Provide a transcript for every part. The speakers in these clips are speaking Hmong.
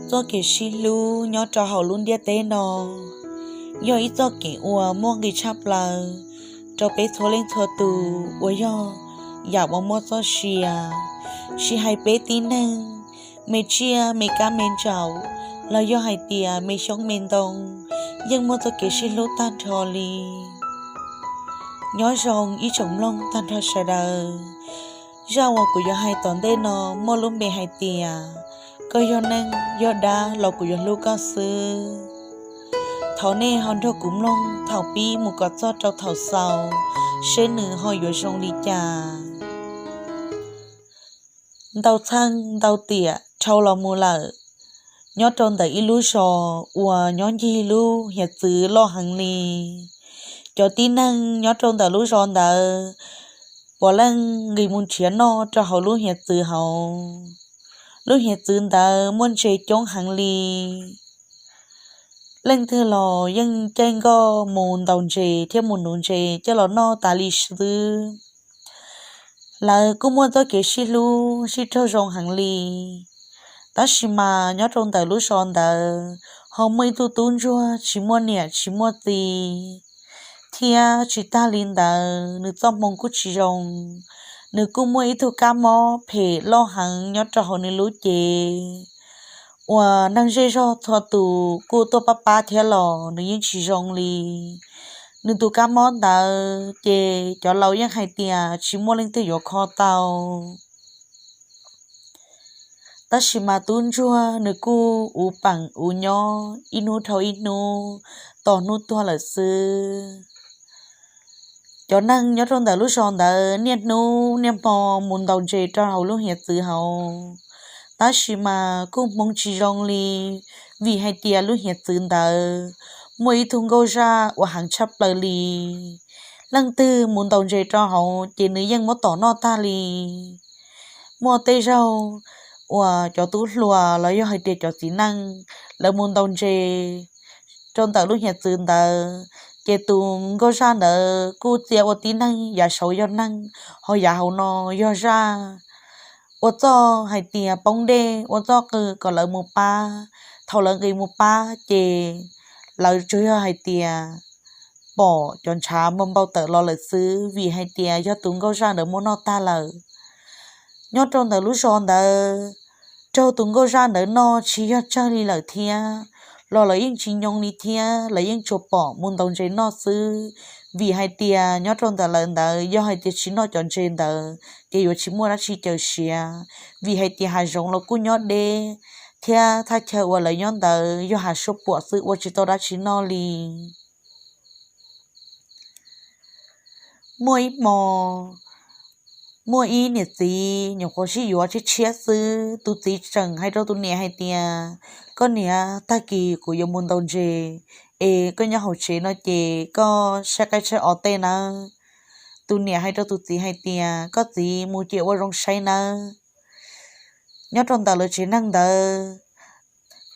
Txoj kev sib hlub nyob rau hauv lub ntiaj teb no yog ib txoj kev uas muaj nqis tshaj plaws rau peb txhua leej txhua tus uas yog yam uas muaj txoj sia. Tsis hais peb tib neeg, me tsiaj me kab me ntsaum, los yog hais tias me xyoob me ntoo, yeej muaj txoj kev sib hlub tag nrho li. Nyob zoo ib tsoom mloog tag nrho sawv daws. Zaj uas kuv yuav hais tom ntej no muaj lub npe hais tias koj yog neeg yog dab los kuv yuav hlub koj xwb. Thov nej ho nrog kuv mloog thaum pib mus kom txog rau thaum xaus, seb nws ho yuav zoo li cas. Ntau txheej ntau tiam dhau los mus lawm, nyob rau ntawm ib lub zos uas nyob ncig lub hiav txwv loj heev li. Cov tib neeg nyob rau ntawm lub zos ntawd puav leej nqis mus nrhiav noj rau hauv lub hiav txwv hauv. Lub hiav txwv ntawd muaj ntses coob heev li. Leej twg los yeej caij nkoj mus ntaus ntses thiab mus nuv ntses coj los noj tas li xwb. Lawv kuj muaj txoj kev sib hlub sib raug zoo heev li. Tab sis mas nyob rau ntawm lub zos ntawd ho muaj ib tug tub ntsuag tsis muaj niam tsis muaj txiv, thiab tsis tag li ntawd nws txoj hmoo kuj tsis zoo. Nws kuj muaj ib tug kab mob phem loj heev nyob rau hauv nws lub cev, uas neeg zej zog txhua tus kuj tuaj pab pab thiab los nws yeej tsis zoo li. Nws tus kab mob ntawd ces cov laus yeej hais tias tsis muaj leej twg yuav kho tau. Tab sis mas tub ntsuag nws kuj uv peem uv nyob ib hnub dhau ib hnub, tos hnub tuag lawm xwb. Cov neeg nyob rau ntawm lub zos ntawd niaj hnub niaj hmo mus ntaus ntses rau hauv lub hiav txwv hauv, tab sis mas kuj hmoov tsis zoo li, vim hais tias lub hiav txwv ntawd muaj ib tug nkauj zaj uas heev tshaj plaws li. Leej twg mus ntaus ntses rau hauv ces nws yeej muab tom noj tag li. Muaj tej zaug uas cov tub hluas los yog hais tias cov txiv neej lawv mus ntaus ntses rau ntawm lub hiav txwv ntawd, ces tus nkauj zaj ntawd kuj txia ua tib neeg, yav saud yog neeg, ho yav hauv no yog zaj. Ua txuj hais tias poob dej, ua txuj qw kom lawv mus pab. Thaum lawv nqis mus pab ces lawv tsuas yog hais tias pom cov ntshav npau npau tawm los lawm xwb, vim hais tias yog tus nkauj zaj ntawd muab noj tag lawm. Nyob rau ntawm lub zos ntawd, raug tus nkauj zaj ntawd noj tsis yog tsawg li lawm thiab, los lawv yeej tsis nyoo li thiab, lawv yeej tsuas pom mus ntaus ntses noj xwb. Vim hais tias nyob rau ntawm lawv ntawd yog hais tias tsis noj cov ntses ntawd ces yuav tsis muaj dab tsi cawm siav, vim hais tias hav zoov los kuj nyob deb, thiab thaj chaw uas lawv nyob ntawd yog hav suab puam xwb, ua tsis tau dab tsi noj li. Muaj ib hmo, muaj ib niam txiv nyuam qhuav sib yuav tshiab tshiab xwb, tus txiv tseem hais rau tus niam hais tias, koj niam, tag kis kuv yuav mus ntaus ntses, es koj nyob hauv tsev no ces koj saib qaib saib os tej nawb. Tus niam hais rau tus txiv hais tias, koj txiv, mus ces ua zoo saib nawb. Nyob rau ntawm lawv tsev neeg ntawd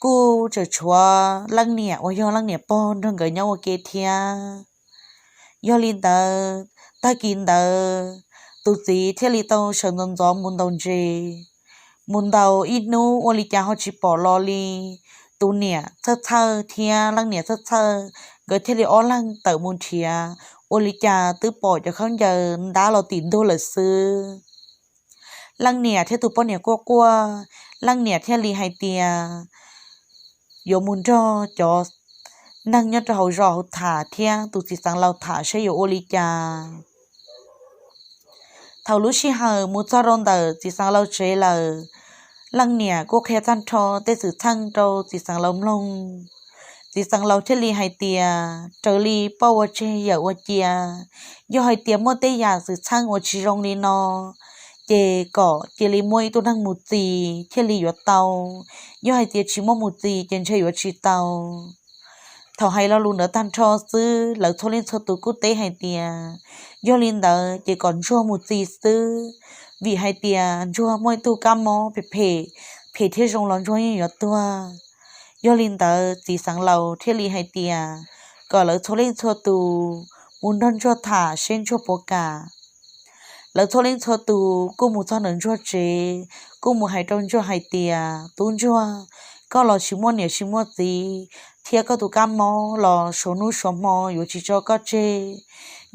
kuj tseem tshuav leej niam uas yog leej niam pog nrog nkawd nyob ua ke thiab. Yog li ntawd, tag kis ntawd tus txiv thiaj li tau sawv ntxov ntxov mus ntaus ntses. Mus ntaus ib hnub ua li cas ho tsis pom los li. Tus niam txhawj txhawj thiab leej niam txhawj txhawj, nkawd thiaj li ob leeg tawm mus nrhiav, ua li cas twb pom cov khaub ncaws ntab los tim ntug lawm xwb. Leej niam thiab tus poj niam quaj quaj, leej niam thiaj li hais tias yuav mus nrog cov neeg nyob rau hauv zos hauv tham thiab tus txiv xeev laus tham saib yuav ua li cas. Thaum lub sij hawm mus txog rau ntawm txiv xeev laus tsev lawm, leej niam kuj qhia tag nrho tej xwm txheej rau txiv xeev laus mloog. Txiv xeev laus thiaj li hais tias, raws li poj ua tseg yawm ua cia, yog hais tias muaj tej yam xwm txheej uas tsis zoo li no, ces kom cia li muaj ib tug neeg mus txis thiaj li yuav tau. Yog hais tias tsis muaj mus txis ces ntshe yuav tsis tau. Thaum hais lo lus ntawd tag nrho xwb, lawv txhua leej txhua tus kuj teb hais tias, yog li ntawd ces kom ntsuag mus txis xwb, vim hais tias ntsuag muaj ib tug kab mob phem phem, phem thiab zoo los ntsuag yeej yuav tuag. Yog li ntawd txiv xeev laus thiaj li hais tias kom lawv txhua leej txhua tus mus nrog ntsuag tham seb ntsuag puas kam. Lawv txhua leej txhua tus kuj mus txog ntawm ntsuag tsev, kuj mus hais rau ntsuag hais tias, tub ntsuag, koj los tsis muaj niam tsis muaj txiv, thiab koj tus kab mob los suav hnub suav hmo yuav tsis tso koj tseg.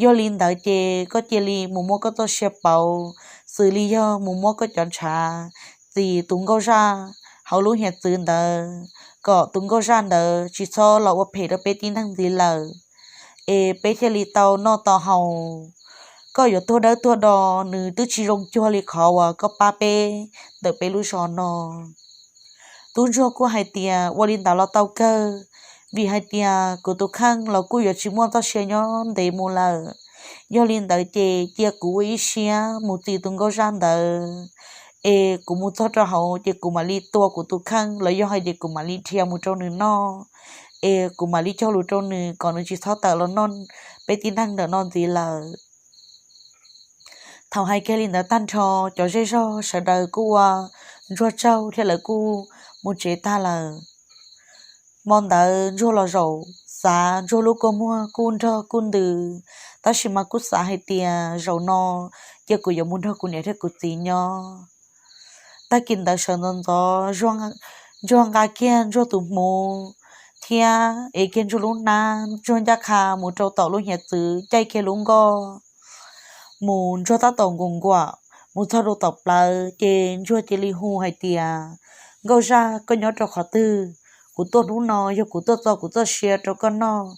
Yog li ntawd ces koj cia li mus muab koj txoj sia pauv, xws li yog mus muab koj cov ntshav txi tus nkauj zaj hauv lub hiav txwv ntawd, kom tus nkauj zaj ntawd tsis txhob los ua phem rau peb tib neeg ntxiv lawm. Es peb thiaj li tau noj tau haus. Koj yuav tuag dawb tuag do, nws twb tsis zoo cuag li qhov uas koj pab peb ntawm peb lub zos no. Tub ntsuag kuj hais tias ua li ntawd los tau kawg, vim hais tias kuv tus kheej los kuj yuav tsis muaj txoj sia nyob ntev mus lawm. Yog li ntawd ces cia kuv ua ib siab mus txi tus nkauj zaj ntawd, es kuv mus txog rau hauv ces kuv mam li tua kuv tus kheej los yog hais tias kuv mam li dhia mus rau nws noj, es kuv mam li cog lus rau nws kom nws tsis txhob tawm los noj peb tib neeg ntawm no ntxiv lawm. Thaum hais kiag li ntawd tag nrho, cov zej zog sawv daws kuj ua ntsuag tsaug thiab lawv kuj mus tsev tag lawm. Hmo ntawd ntsuag los zaum xav, ntsuag lub kua muag kuj nrog kuj ntws, tab sis mas kuj xav hais tias zaum no cia kuv yuav mus nrog kuv niam thiab kuv txiv nyob. Tag kis ntawd sawv ntxov ntxov, ntsuag nqa kiag ntsuag tus hmuv thiab ev kiag ntsuag lub hnab, ntsuag ncaj qha mus rau tom lub hiav txwv caij kiag lub nkoj mus. Ntsuag tab tom nkaum nkuam mus txog rau tom plawv ces ntsuag cia li hu hais tias, Nkauj zaj, koj nyob rau qhov twg? Kuv tuaj hnub no yog kuv tuaj txo kuv txoj sia rau koj noj,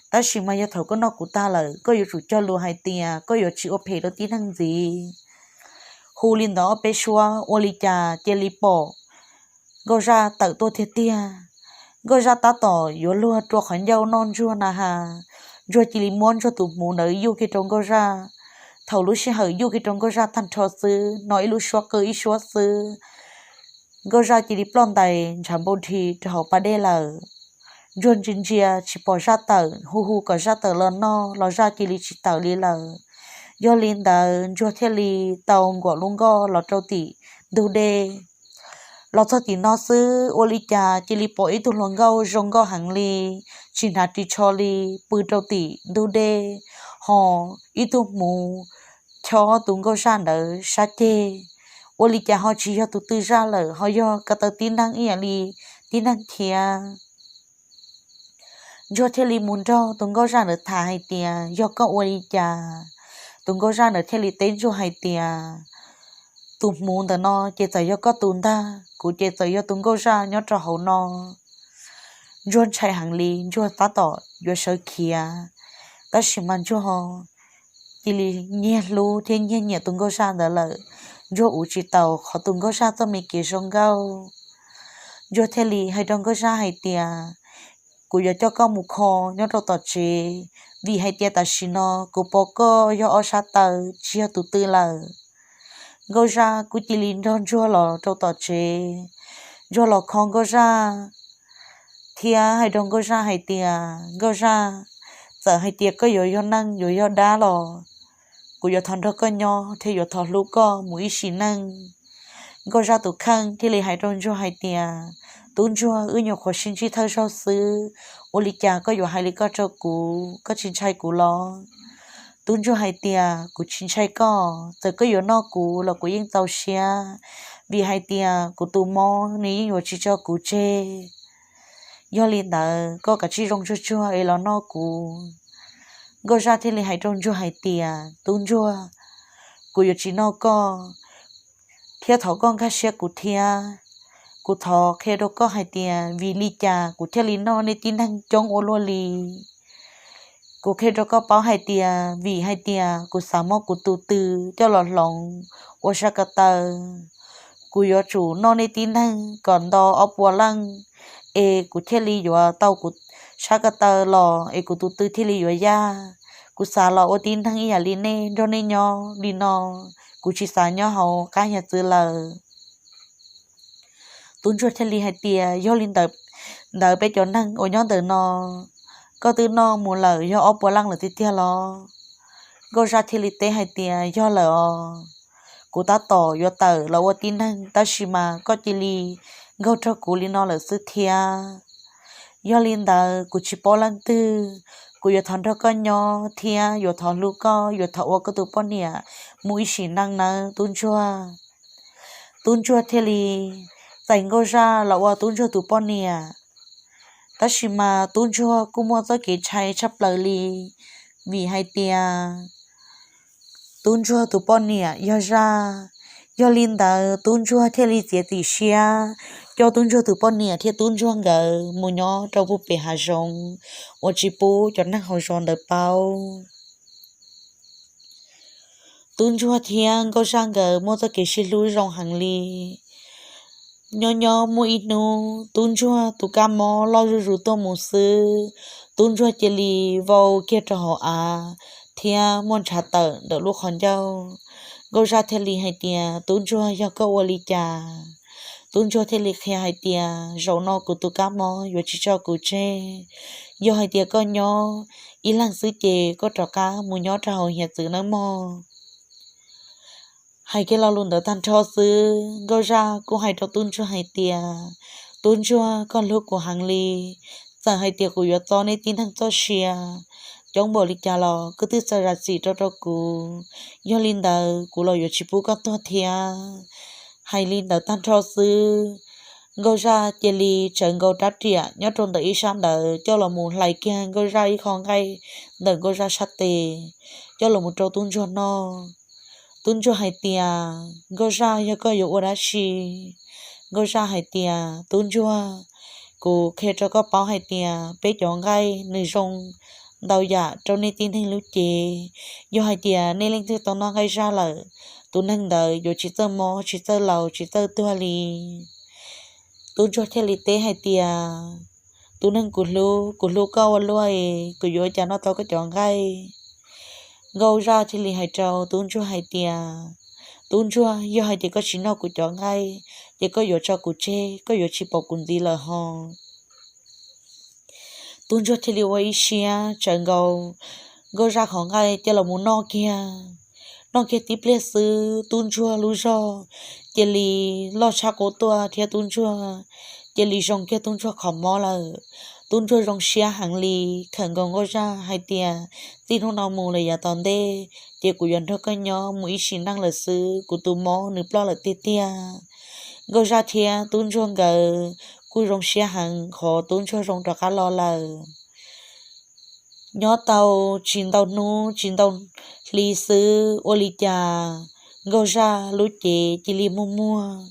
tab sis mas yog thaum koj noj kuv tag lawm koj yuav tsum cog lus hais tias koj yuav tsis ua phem rau tib neeg ntxiv. Hu li ntawd ob peb suab ua li cas cia li pom nkauj zaj tawm tuaj tiag tiag. Nkauj zaj tab tom yuav luag rua qhov ncauj noj ntsuag na has, ntsuag cia li muab ntsuag tus hmuv ntawd yuj kiag rau nkauj zaj. Thaum lub sij hawm yuj kiag rau nkauj zaj tag nrho xwb, no ib lub suab qw ib suab xwb, nkauj zaj cia li ploj ntais ntshav npau dhi rau hauv pas dej lawm. Ntsuag ntsia ntsia tsis pom zaj tawm, hu hu kom zaj tawm los noj los zaj cia li tsis tawm li lawm. Yog li ntawd ntsuag thiaj li tau nkuam lub nkoj los rau tim ntug dej. Los txog tim no xwb ua li cas cia li pom ib tug hluas nkauj zoo nkauj heev li, tsis hnav ris tsho li, pw rau tim ntug dej, ho ib tug hmuv chob tus nkauj zaj ntawd sab ceg. Ua li cas ho tsis yog tus twg zaj lawm, ho yog ko taw tib neeg ib yam li tib neeg thiab. Ntsuag thiaj li mus nrog tus nkauj zaj ntawd tham hais tias, Yog koj ua li cas? Tus nkauj zaj ntawd thiaj li teb ntsuag hais tias, Tus hmuv ntawm no ces txawm yog koj tus ntag, kuv ces txawm yog tus nkauj zaj nyob rau hauv no. Ntsuag ntshai heev li, ntsuag tab tom yuav sawv khiav, tab sis mas ntsuag cia li nyiag hlub thiab nyiag nyiam tus nkauj zaj ntawd lawm. Ntsuag ua tsis tau qhov tus nkauj zaj txoj me kev zoo nkauj. Ntsuag thiaj li hais rau nkauj zaj hais tias, Kuv yuav coj koj mus kho nyob rau tom tsev, vim hais tias tam sim no kuv pom koj yog ob sab taw tsis yog tus twg lawm. Nkauj zaj kuj cia li nrog ntsuag los rau tom tsev. Ntsuag los kho nkauj zaj thiab hais rau nkauj zaj hais tias, Nkauj zaj, txawm hais tias koj yuav yog neeg yuav yog dab los kuv yuav thov nrog koj nyob thiab yuav thov hlub koj mus ib sim neej. Nkauj zaj tus kheej thiaj li hais rau ntsuag hais tias, Tub ntsuag, wb nyuam qhuav sib ntsib thawj zaug xwb, ua li cas koj yuav hais li koj rau kuv, koj tsis ntshai kuv los? Tub ntsuag hais tias, Kuv tsis ntshai koj, txawm koj yuav noj kuv los kuv yeej txaus siab, vim hais tias kuv tus mob nws yeej yuav tsis tso kuv tseg. Yog li ntawd koj kav tsij zoo tsuag tsuag es los noj kuv. Nkauj zaj thiaj li hais rau ntsuag hais tias, Tub ntsuag, kuv yuav tsis noj koj, thiab thov koj nkag siab kuv thiab. Kuv thov qhia rau koj hais tias vim li cas kuv thiaj li noj nej tib neeg coob ua luaj li. Kuv qhia rau koj paub hais tias vim hais tias kuv xav muab kuv tus tw coj los hloov ua sab ko taw. Kuv yuav tsum noj nej tib neeg kom nto ob puas leej, es kuv thiaj li yuav tau kuv sab ko taw los es kuv tus tw thiaj li yuav yaj. Kuv xav los ua tib neeg ib yam li nej, nrog nej nyob li no, kuv tsis xav nyob hauv qab hiav txwv lawm. Tub ntsuag thiaj li hais tias, Yog li ntawd, ntawd peb cov neeg uas nyob ntawm no, koj twb noj mus lawm yog ob puas leej lawm tiag tiag los? Nkauj zaj thiaj li teb hais tias, Yog lawm os, kuv tab tom yuav tawm los ua tib neeg, tab sis mas koj cia li nkaug rau kuv li no lawm xwb thiab. Yog li ntawd kuv tsis paub leej twg, kuv yuav thov nrog koj nyob thiab yuav thov hlub koj, yuav thov ua koj tus poj niam mus ib sim neej nawb tub ntsuag. Tub ntsuag thiaj li txais Nkauj Zaj los ua Tub Ntsuag tus poj niam. Tab sis mas Tub Ntsuag kuj muaj txoj kev ntshai tshaj plaws li, vim hais tias Tub Ntsuag tus poj niam yog Zaj. Yog li ntawd Tub Ntsuag thiaj li txiav txim siab coj Tub Ntsuag tus poj niam thiab Tub Ntsuag nkawd mus nyob rau puag pem hav zoov uas tsis pub cov neeg hauv zos ntawd paub. Tub Ntsuag thiab Nkauj Zaj nkawd muaj txoj kev sib hlub zoo heev li. Nyob nyob muaj ib hnub Tub Ntsuag tus kab mob loj zuj zus tuaj mus xwb, Tub Ntsuag cia li vau kiag rau hauv av thiab muaj ntshav tawm ntawm lub qhov ncauj. Nkauj Zaj thiaj li hais tias, Tub Ntsuag, yog koj ua li cas? Tub Ntsuag thiaj li qhia hais tias, Zaum no kuv tus kab mob yuav tsis tso kuv tseg. Yog hais tias koj nyob ib leeg xwb ces koj rov qab mus nyob rau hauv hiav txwv nawb mog. Hais kiag lo lus ntawd tag nrho xwb, Nkauj Zaj kuj hais rau Tub Ntsuag hais tias, Tub Ntsuag, koj hlub kuv heev li. Txawm hais tias kuv yuav txo nej tib neeg txoj sia coob npaum li cas los koj twb txawj zam txim rau rau kuv. Yog li ntawd kuv los yuav tsis pub koj tuag thiab. Hais li ntawd tag nrho xwb, Nkauj Zaj cia li tsawv nkaus rab riam nyob rau ntawm ib sab ntawd coj los mus hlais kiag Nkauj Zaj ib qho nqaij ntawm Nkauj Zaj sab tes coj los mus rau Tub Ntsuag noj. Tub Ntsuag hais tias, Nkauj Zaj, yog koj yuav ua dab tsi? Nkauj Zaj hais tias, Tub Ntsuag, kuv qhia rau koj paub hais tias peb cov nqaij nws zoo ntau yam rau nej tib neeg lub cev. Yog hais tias nej leej twg tau noj nqaij zaj lawm, tus neeg ntawd yuav tsis txawj mob, tsis txawj laus, tsis txawj tuag li. Tub Ntsuag thiaj li teb hais tias, Tus neeg kuv hlub, kuv hlub koj ua luaj es kuv yuav ua cas noj tau koj cov nqaij? Nkauj Zaj thiaj li hais rau Tub Ntsuag hais tias, Tub Ntsuag, yog hais tias koj tsis noj kuv cov nqaij, ces koj yuav tso kuv tseg, koj yuav tsis pom kuv ntxiv lawm hos. Tub Ntsuag thiaj li ua ib siab tsawv nkaus Nkauj Zaj qhov nqaij coj los mus noj kiag. Noj kiag tib pliag xwb, Tub Ntsuag lub zog cia li loj tshaj qub tuaj thiab Tub Ntsuag cia li zoo kiag Tub Ntsuag qhov mob lawm. Tub Ntsuag zoo siab heev li, khawm nkaus Nkauj Zaj hais tias, Txij hnub no mus lawm yav tom ntej ces kuv yuav nrog koj nyob mus ib sim neej lawm xwb, kuv tus mob nws ploj lawm tiag tiag. Nkauj Zaj thiab Tub Ntsuag nkawd kuj zoo siab heev qhov Tub Ntsuag zoo rov qab los lawm. Nyob tau tsis ntau hnub tsis ntau hli xwb, ua li cas Nkauj Zaj lub cev cia li muag muag,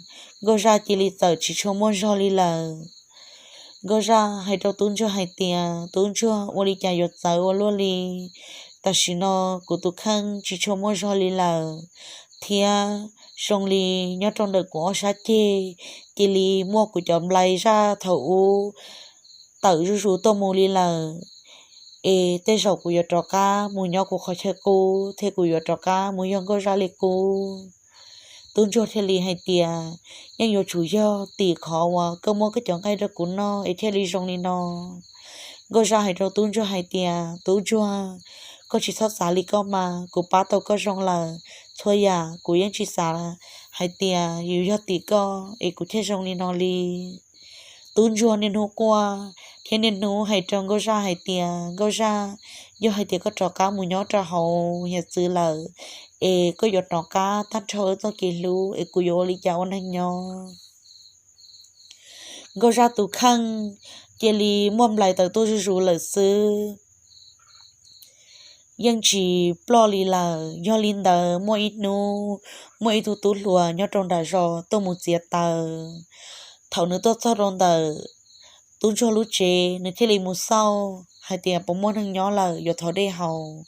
Nkauj Zaj cia li txawm tsis tshua muaj zog li lawm. Nkauj Zaj hais rau Tub Ntsuag hais tias, Tub Ntsuag, ua li cas yuav txawv ua luaj li? Tam sim no kuv tus kheej tsis tshua muaj zog li lawm, thiab zoo li nyob rau ntawm kuv ob sab ceg cia li muaj kuv cov nplai zaj thaum ub tawm zuj zus tuaj mus li lawm. Es tej zaum kuv yuav rov qab mus nyob kuv qhov chaw qub thiab kuv yuav rov qab mus yog Nkauj Zaj li qub. Tub Ntsuag thiaj li hais tias, Yeej yuav tsum yog tim qhov uas koj muab koj cov nqaij rau kuv noj es thiaj li zoo li no. Nkauj Zaj hais rau Tub Ntsuag hais tias, Tub Ntsuag, koj tsis txhob xav li koj mas, kuv pab tau koj zoo lawm. Txhua yam kuv yeej tsis xav hais tias yuav yog tim koj es kuv thiaj zoo li no li. Tub Ntsuag niaj hnub quaj thiab niaj hnub hais rau Nkauj Zaj hais tias, Nkauj Zaj, yog hais tias koj rov qab mus nyob rau hauv hiav txwv lawm es koj yuav rov qab tag nrho wb txoj kev hlub es kuv yuav ua li cas ua neeg nyob? Nkauj Zaj tus kheej cia li muaj nplai tawm tuaj zuj zus lawm xwb, yeej tsis ploj li lawm. Yog li ntawd muaj ib hnub muaj ib tug tub hluas nyob rau nram zos tuaj mus txiav taws. Thaum nws tuaj txog rau ntawm Tub Ntsuag lub tsev, nws thiaj li mus xauj hais tias puas muaj neeg nyob lawm yuav thov dej haus.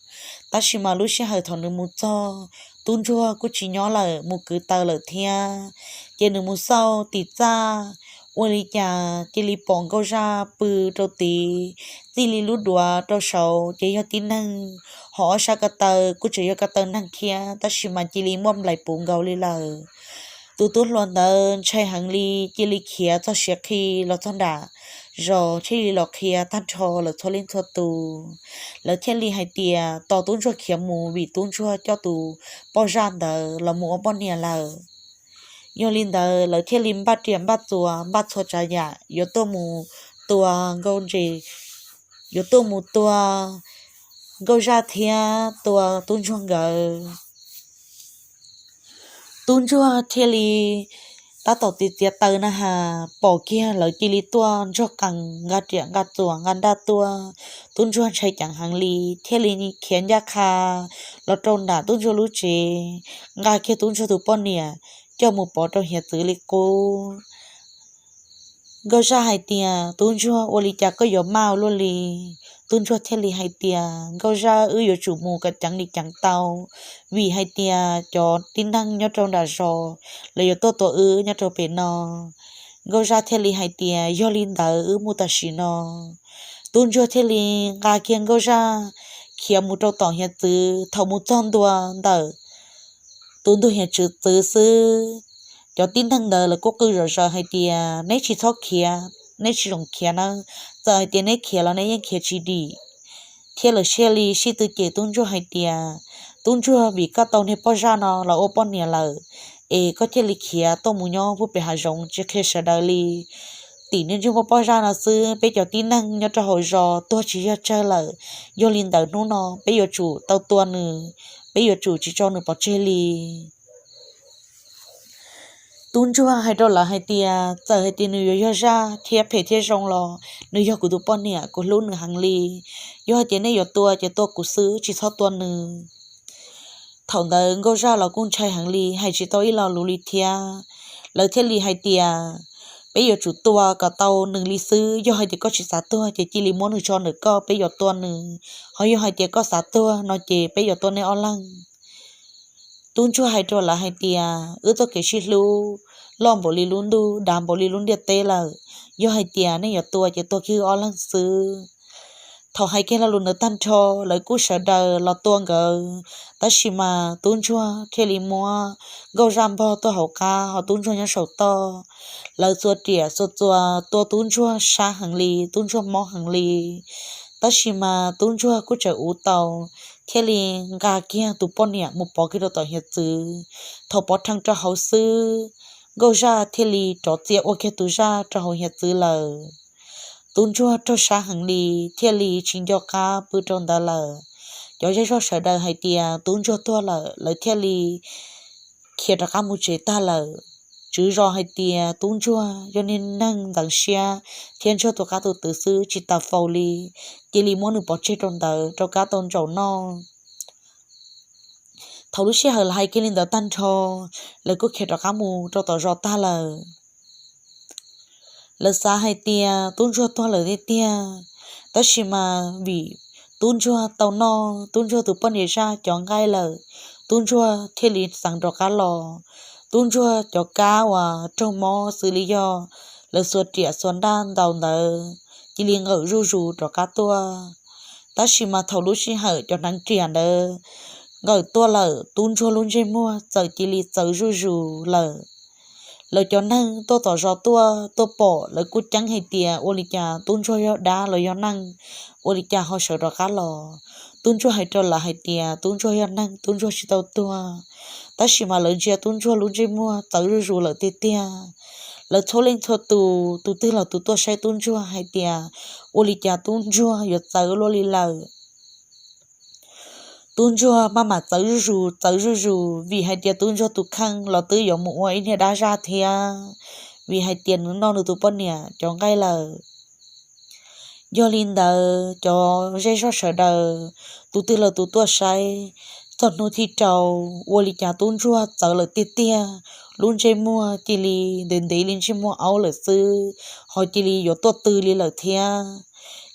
Tab sis mas lub sij hawm thaum nws mus txog, Tub Ntsuag kuj tsis nyob lawm, mus kwv taws lawm thiab. Ces nws mus xauj tim txaj, ua li cas cia li pom Nkauj Zaj pw rau tid, txij li lub duav rau saud ces yog tib neeg, ho ob sab ko taw kuj tseem yog ko taw neeg thiab, tab sis mas cia li muaj nplaim puv nkaus li lawm. Tus tub hluas ntawd ntshai heev li, cia li khiav txog siav qhi los txog nram zos thiaj li los qhia tag nrho lawv txhua leej txhua tus. Lawv thiaj li hais tias tos Tub Ntsuag khiav mus vim Tub Ntsuag coj tus poj zaj ntawd los mus ua poj niam lawm. Yog li ntawd lawv thiaj li npaj riam npaj txuas npaj txhua tsav yam yuav tuaj mus tua Nkauj Zaj, yuav tuaj mus tua Nkauj Zaj thiab tua Tub Ntsuag nkawd. Tub Ntsuag thiaj li tab tom txiav txiav taws na has, pom kiag lawv cia li tuaj nrog qees nqa riam nqa txuas nqa nraj tuaj. Tub ntsuag ntshai ceev heev li, thiaj li khiav ncaj qha los rau nram tub ntsuag lub tsev, nqa kiag tub ntsuag tus poj niam coj mus pov rau hiav txwv li qub. Nkauj Zaj hais tias, Tub ntsuag, ua li cas koj yuav maj luaj li? Tub ntsuag thiaj li hais tias, Nkauj Zaj, wb yuav tsum mus kom ceev li ceev tau, vim hais tias cov tib neeg nyob rau nram zos lawv yuav tuaj tua wb nyob rau pem no. Nkauj Zaj thiaj li hais tias, Yog li ntawd wb mus tam sim no. Tub ntsuag thiaj li nqa kiag Nkauj Zaj khiav mus rau tom hiav txwv. Thaum mus txog ntua ntawm tus ntug hiav txwv xwb, cov tib neeg ntawd lawv kuj qw zom zaws hais tias, Neb tsis txhob khiav, neb tsis zoo khiav nawb. Txawm hais tias neb khiav los neb yeej khiav tsis dim. Thiab lawv thiaj li sib tw cem tub ntsuag hais tias, Tub ntsuag, vim koj tau niag poj zaj no los ua poj niam lawm, es koj thiaj li khiav tuaj mus nyob puag pem hav zoov tsis qhia sawv daws li. Tim niag ntsuag muaj poj zaj no xwb, peb cov tib neeg nyob rau hauv zos tuag tsis yog tsawg lawm. Yog li ntawd hnub no peb yuav tsum tau tua nws, peb yuav tsum tsis tso nws pov tseg li. Tub ntsuag hais rau lawv hais tias, Txawm hais tias nws yuav yog zaj thiab phem thiab zoo los nws yog kuv tus poj niam, kuv hlub nws heev li. Yog hais tias nej yuav tua ces tua kuv xwb, tsis txhob tua nws. Thaum ntawd Nkauj Zaj los kuj ntshai heev li, hais tsis tau ib lo lus li thiab. Lawv thiaj li hais tias, Peb yuav tsum tua kom tau nws li xwb. Yog hais tias koj tsis xav tuag ces cia li muab nws tso ntawm koj, peb yuav tua nws. Ho yog hais tias koj xav tuag no ces peb yuav tua nej ob leeg. Tub ntsuag hais rau lawv hais tias, Wb txoj kev sib hlub loj npaum li lub ntuj, dav npaum li lub ntiaj teb lawm. Yog hais tias nej yuav tua ces tua kiag wb ob leeg xwb. Thaum hais kiag lo lus ntawd tag nrho, lawv kuj sawv daws los tua nkawd, tab sis mas tub ntsuag thiaj li muab Nkauj Zaj npog tuaj hauv qab, ho tub ntsuag nyob saum toj. Lawv xuas riam xuas txuas tua tub ntsuag sab heev li, tub ntsuag mob heev li. Tab sis mas tub ntsuag kuj tseem uv tau, thiaj li nqa kiag tus poj niam mus pov kiag rau tom hiav txwv. Thaum pov rhees rau hauv xwb, Nkauj Zaj thiaj li rov txia ua kiag tus zaj rau hauv hiav txwv lawm. Tub ntsuag raug sab heev li, thiaj li tsis nco qab pw rau ntawd lawm. Cov zej zog sawv daws hais tias tub ntsuag tuag lawm, lawv thiaj li khiav rov qab mus tsev tag lawm. Tswv zos hais tias tub ntsuag yog niag neeg ntxeev siab thiab ntsuag tus qab tus twv xwb, tsis tas faus li, cia li muab nws pov tseg rau ntawd rau kab tau ntsaum noj. Thaum lub sij hawm lawv hais kiag li ntawd tag nrho, lawv kuj khiav rov qab mus rau tom zos tag lawm. Lawv xav hais tias tub ntsuag tuag lawm tiag tiag, tab sis mas vim tub ntsuag tau noj tub ntsuag tus poj niam zaj cov nqaij lawm, tub ntsuag thiaj li xeev rov qab los. Tub ntsuag cov kab uas raug mob xws li yog lawv xuas riam xuas ntaj ntaus ntawd cia li nqawm zuj zus rov qab tuaj. Tab sis mas thaum lub sij hawm cov hneev riam ntawd nqawm tuaj lawm, tub ntsuag lub ntsej muag txawm cia li txawv zuj zus lawm. Lawv cov neeg tuaj tom zos tuaj tuaj pom, lawv kuj ceeb hais tias ua li cas tub ntsuag yog dab los yog neeg, ua li cas ho sawv rov qab los. Tub ntsuag hais rau lawv hais tias tub ntsuag yog neeg, tub ntsuag tsis tau tuag. Tab sis mas lawv ntsia tub ntsuag lub ntsej muag txawv zuj zus lawm tiag tiag. Lawv txhua leej txhua tus, tus twg los tus tuaj saib tub ntsuag hais tias ua li cas tub ntsuag yuav txawv luaj li lawm. Tub ntsuag maj mam txawv zuj zus txawv zuj zus, vim hais tias tub ntsuag tus kheej los twb yuav mus ua ib niag dab zaj thiab, vim hais tias nws noj nws tus poj niam cov nqaij lawm. Yog li ntawd cov zej zog sawv daws, tus twg los tus tuaj saib, txog hnub thib rau, ua li cas tub ntsuag txawv lawm tiag tiag, lub ntsej muag cia li ntev ntev li ntsej muag aub lawm xwb, ho cia li yuav tuaj tw li lawm thiab.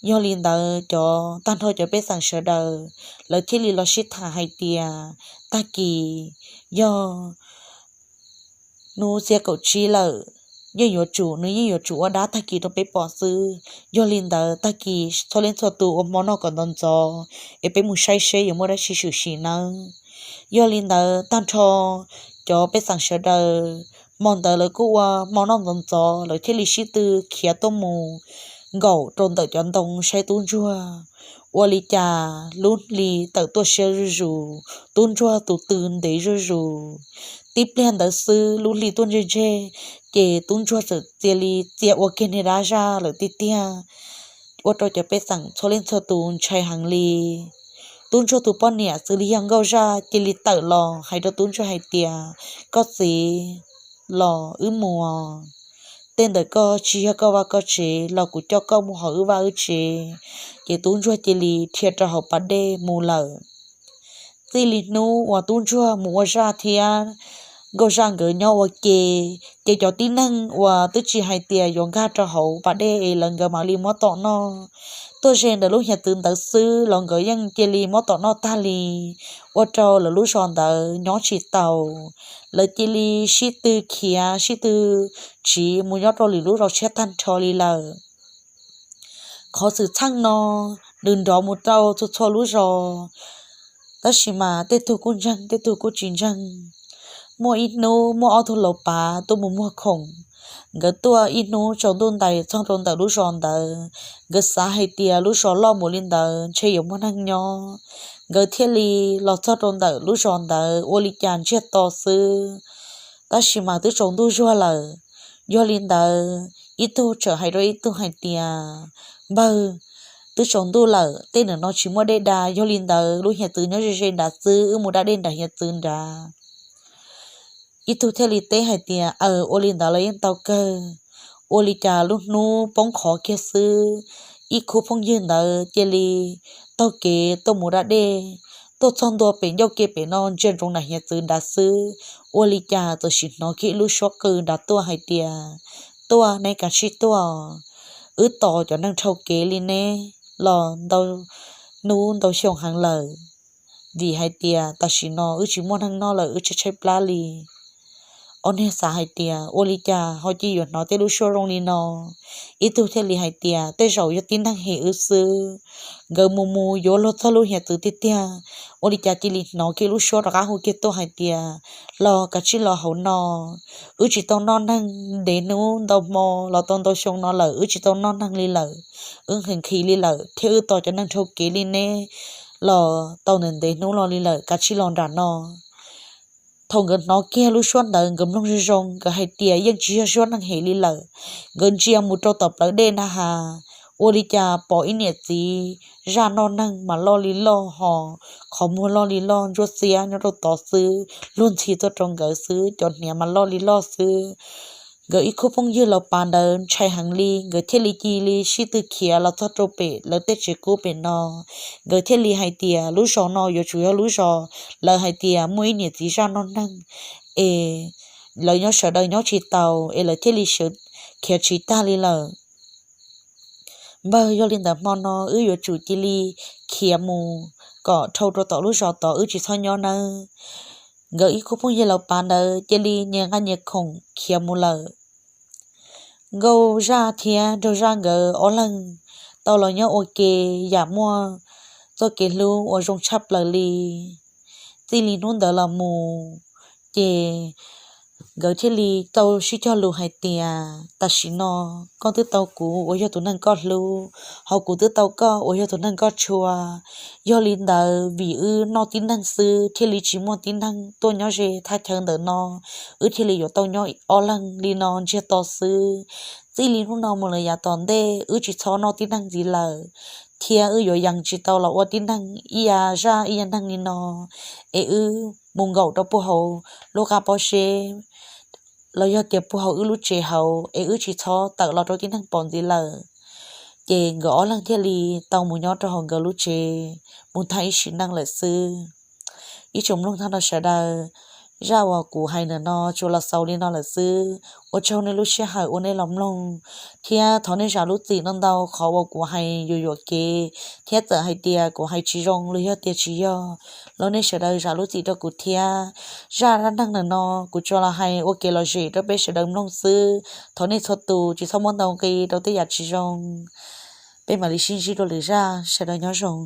Yog li ntawd cov tag nrho cov pej xeem sawv daws, lawv thiaj li los sib tham hais tias tag kis yog hnub xiab kaum tsib lawm, yeej yuav tsum, nws yeej yuav tsum ua dab tag kis rau peb pom xwb. Yog li ntawd tag kis txhua leej txhua tus ua hmo noj kom ntxov ntxov, es peb mus saib seb yuav muaj dab tsi swm sim nawb. Yog li ntawd tag nrho cov pej xeem sawv daws, hmo ntawd lawv kuj ua hmo noj ntxov ntxov, lawv thiaj li sib tw khiav tuaj mus nkaum rau ntawm cov ntoo saib tub ntsuag. Ua li cas lub hli tawm tuaj siab zuj zus, tub ntsuag tus tw ntev zuj zus. Tib pliag ntawd xwb lub hli tuaj ntseg ntseg, ces tub ntsuag txawm cia li txia ua kiag niag dab zaj lawm tiag tiag, ua rau cov pej xeem txhua leej txhua tus ntshai heev li. Tub ntsuag tus poj niam xws li yog nkauj zaj cia li tawm los hais rau tub ntsuag hais tias, Koj txiv, los wb mus. Tej ntawm koj tsis yog koj vaj koj tsev los kuv coj koj mus hauv wb vaj wb tsev. Ces tub ntsuag cia li dhia rau hauv pas dej mus lawm. Txij li hnub uas tub ntsuag mus ua zaj thiab nkauj zaj nkawd nyob ua ke, ces cov tib neeg uas twb tsis hais tias yuav nkag rau hauv pas dej es lawv nkawd mam li muab tom noj, tuaj ze ntawm lub hiav txwv ntawd xwb los nkawd yeej cia li muab tom noj tag li, ua rau lawv lub zos ntawd nyob tsis taus. Lawv cia li sib tw khiav sib tw tsiv mus nyob rau lwm lub zos tshiab tag nrho li lawm. Qhov xwm txheej no nws nrov mus rau txhua txhua lub zos, tab sis mas tej tug kuj ntseeg tej tug kuj tsis ntseeg. Muaj ib hnub muaj ob tug laus pav tuaj mus muag khoom, nkawd tuaj ib hnub tsaus ntuj ntais txog rau ntawm lub zos ntawd, nkawd xav hais tias lub zos loj mus li ntawd ntshe yuav muaj neeg nyob, nkawd thiaj li los txog rau ntawm lub zos ntawd ua li cas ntsiag to xwb. Tab sis mas twb tsaus ntuj zuag lawm. Yog li ntawd ib tug txawm hais rau ib tug hais tias, Npawg, twb tsaus ntuj lawm, tej ntawm no tsis muaj dej da, yog li ntawd lub hiav txwv nyob ze ze nrad xwb, wb mus da dej nram hiav txwv nrad. Ib tug thiaj li teb hais tias, Aws, ua li ntawd los yeej tau kawg. Ua li cas lub hnub poob qho kiag xwb, ib khub phooj ywg ntawd cia li taug kev tuaj mus da dej, tuaj txog ntua pem ncauj ke pem no ntsia ntsoov nram hiav txwv nrad xwb, ua li cas txawm sim hnov kiag ib lub suab qw nrad tuaj hais tias, Tuaj, neb kav tsij tuaj, wb tos cov neeg dhau kev li neb los ntau hnub ntau xyoo heev lawm, vim hais tias tam sim no wb tsis muaj neeg noj lawm, wb tshaib tshaib plab li. Ob niag xav hais tias, Ua li cas ho cia yuav hnov tej lub suab zoo li no? Ib tug thiaj li hais tias, Tej zaum yog tib neeg hem wb xwb, nkawd mus mus yuav luag txog lub hiav txwv tiag tiag, ua li cas cia li hnov kiag lub suab rov qab hu kiag tuaj hais tias, Los, kav tsij los hauv no, wb tsis tau noj neeg ntev hnub ntau hmo los tau ntau xyoo no lawm, wb tsis tau noj neeg li lawm, wb nqhis nqhis li lawm, thiab wb tos cov neeg dhau kev li neb los tau ntev ntev hnub no li lawm, kav tsij los nram no. Thaum nkawd hnov kiag lub suab ntawd nkawd mloog zoo zoo, nkawd hais tias yeej tsis yog suab neeg hem li lawm. Nkawd ntsia mus rau tom plawv dej na has, ua li cas pom ib niam txiv zaj noj neeg mas loj li loj ho, qhov muag loj li loj, ntsuab xiab nyob rau tod xwb, luag ntxhi tuaj rau nkawd xwb, cov hniav mas loj li loj xwb. Nkawd ib khub phooj ywg laus pav ntawd ntshai heev li, nkawd thiaj li cia li sib tw khiav los txog rau pem lawv tej tsev qub pem no. Nkawd thiaj li hais tias, Lub zos no yuav tsum yog lub zos lawv hais tias muaj ib niam txiv zaj noj neeg, es lawv nyob sawv daws nyob tsis tau, es lawv thiaj li sawv khiav tsiv tag li lawm. Npawg, yog li ntawd hmo no wb yuav tsum cia li khiav mus kom dhau rau tom lub zos tod, wb tsis txhob nyob nawb. Nkawd ib khub phooj ywg laus pav ntawd cia li nyias nqa nyias khoom khiav mus lawm. Nkauj zaj thiab nraug zaj nkawd ob leeg tau los nyob ua ke yam muaj txoj kev hlub uas zoo tshaj plaws li. Txij li hnub ntawd los mus, ces nkawd thiaj li tau sib cog lus hais tias, Tam sim no koj twb tau kuv uas yog tus neeg koj hlub, ho kuv twb tau koj uas yog tus neeg koj tshua. Yog li ntawd, vim wb noj tib neeg xwb thiaj li tsis muaj tib neeg tuaj nyob ze thaj chaw ntawm no, wb thiaj li yuav tau nyob ob leeg li no ntsiag to xwb. Txij li hnub no mus lawm yav tom ntej, wb tsis txhob noj tib neeg ntxiv lawm, thiab wb yuav yees tsis tau los ua tib neeg ib yam zaj ib yam neeg li no, es wb mus nkaum rau puag hauv lub qab pob zeb los yog tias puag hauv wb lub tsev hauv, es wb tsis txhob tawm los rau tib neeg pom ntxiv lawm. Ces nkawd ob leeg thiaj li tau mus nyob rau hauv nkawd lub tsev mus tag ib sim neej lawm xwb. Ib tsoom mloog thaj no sawv daws, zaj uas kuv hais ntawm no tsuas los xaus li no lawm xwb. Ua tsaug nej lub sij hawm uas nej los mloog, thiab thov nej zam lub txim ntau ntau qhov uas kuv hais yuam yuam kev, thiab txawm hais tias kuv hais tsis zoo los yog tias tsis yog los nej sawv daws zam lub txim rau kuv thiab. Zaj dab neeg ntawm no kuv tsuas los hais ua kev lom zem rau peb sawv daws mloog xwb, thov nej txhua tus tsis txhob muab ntau nqi rau tej yam tsis zoo. Peb mam li sib ntsib rau lwm zaj, sawv daws nyob zoo.